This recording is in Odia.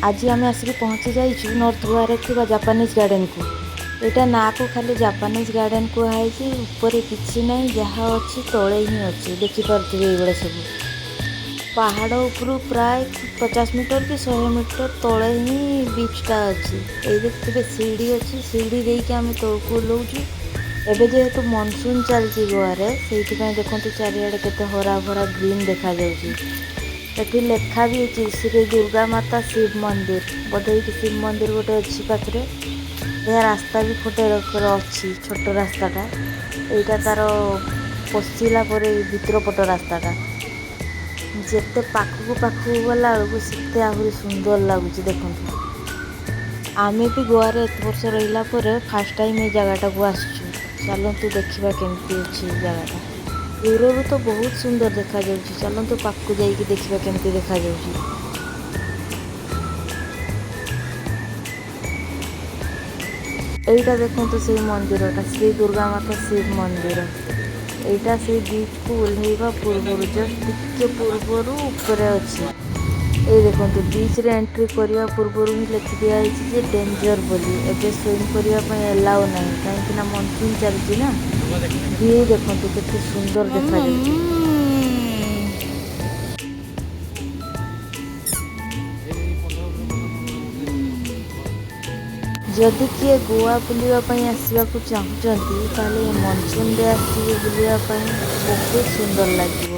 ଆଜି ଆମେ ଆସିକି ପହଞ୍ଚି ଯାଇଛୁ ନର୍ଥ ଗୋଆରେ ଥିବା ଜାପାନିଜ୍ ଗାର୍ଡ଼େନକୁ। ଏଇଟା ନାଁକୁ ଖାଲି ଜାପାନିଜ୍ ଗାର୍ଡ଼େନ କୁହାହେଇଛି, ଉପରେ କିଛି ନାହିଁ, ଯାହା ଅଛି ତଳେ ହିଁ ଅଛି। ଦେଖିପାରୁଥିବେ ଏଇଗୁଡ଼ା ସବୁ ପାହାଡ଼ ଉପରୁ ପ୍ରାୟ 50 ମିଟର କି 100 ମିଟର ତଳେ ହିଁ ବିଚ୍ଟା ଅଛି। ଏଇ ଦେଖୁଥିବେ, ସିଢ଼ି ଅଛି, ସିଢ଼ି ଦେଇକି ଆମେ ତଳକୁ ଓହ୍ଲଉଛୁ। ଏବେ ଯେହେତୁ ମନସୁନ୍ ଚାଲିଛି ଗୋଆରେ, ସେଇଥିପାଇଁ ଦେଖନ୍ତୁ ଚାରିଆଡ଼େ କେତେ ହରା ଭରା ଗ୍ରୀନ୍ ଦେଖାଯାଉଛି। ଏଠି ଲେଖା ବି ହେଇଛି ଶ୍ରୀ ଦୁର୍ଗା ମାତା ଶିବ ମନ୍ଦିର। ବୋଧେ ଏଇଠି ଶିବ ମନ୍ଦିର ଗୋଟେ ଅଛି ପାଖରେ। ଏହା ରାସ୍ତା ବି ଗୋଟେ ଅଛି, ଛୋଟ ରାସ୍ତାଟା। ଏଇଟା ତାର ପଶିଲା ପରେ ଏଇ ଭିତର ପଟ ରାସ୍ତାଟା। ଯେତେ ପାଖକୁ ପାଖକୁ ଗଲା ବେଳକୁ ସେତେ ଆହୁରି ସୁନ୍ଦର ଲାଗୁଛି। ଦେଖନ୍ତୁ, ଆମେ ବି ଗୋଆରେ ଏତେ ବର୍ଷ ରହିଲା ପରେ ଫାର୍ଷ୍ଟ ଟାଇମ୍ ଏଇ ଜାଗାଟାକୁ ଆସିଛୁ। ଚାଲନ୍ତୁ ଦେଖିବା କେମିତି ଅଛି ଏଇ ଜାଗାଟା। ଦୂରରୁ ତ ବହୁତ ସୁନ୍ଦର ଦେଖାଯାଉଛି। ଚାଲନ୍ତୁ ପାଖକୁ ଯାଇକି ଦେଖିବା କେମିତି ଦେଖାଯାଉଛି। ଏଇଟା ଦେଖନ୍ତୁ, ସେଇ ମନ୍ଦିରଟା, ଶ୍ରୀ ଦୁର୍ଗା ମାତା ଶିବ ମନ୍ଦିର। ଏଇଟା ସେଇ ବିଚ୍କୁ ଓହ୍ଲେଇବା ପୂର୍ବରୁ, ଜଷ୍ଟ ଟିକେ ପୂର୍ବରୁ ଉପରେ ଅଛି। ଏଇ ଦେଖନ୍ତୁ, ବିଚ୍ରେ ଏଣ୍ଟ୍ରି କରିବା ପୂର୍ବରୁ ହିଁ ଲେଖି ଦିଆହେଇଛି ଯେ ଡେଞ୍ଜର ବୋଲି। ଏବେ ସୁଇମ୍ କରିବା ପାଇଁ ଏଲାଉ ନାହିଁ, କାହିଁକି ନା ମନସୁନ୍ ଚାଲିଛି ନା। ଭିଉ ଦେଖନ୍ତୁ କେତେ ସୁନ୍ଦର ଦେଖାଯାଉଛି। ଯଦି କିଏ ଗୋଆ ବୁଲିବା ପାଇଁ ଆସିବାକୁ ଚାହୁଁଛନ୍ତି, ତାହେଲେ ଏ ମନସୁନରେ ଆସିବେ ବୁଲିବା ପାଇଁ, ବହୁତ ସୁନ୍ଦର ଲାଗିବ।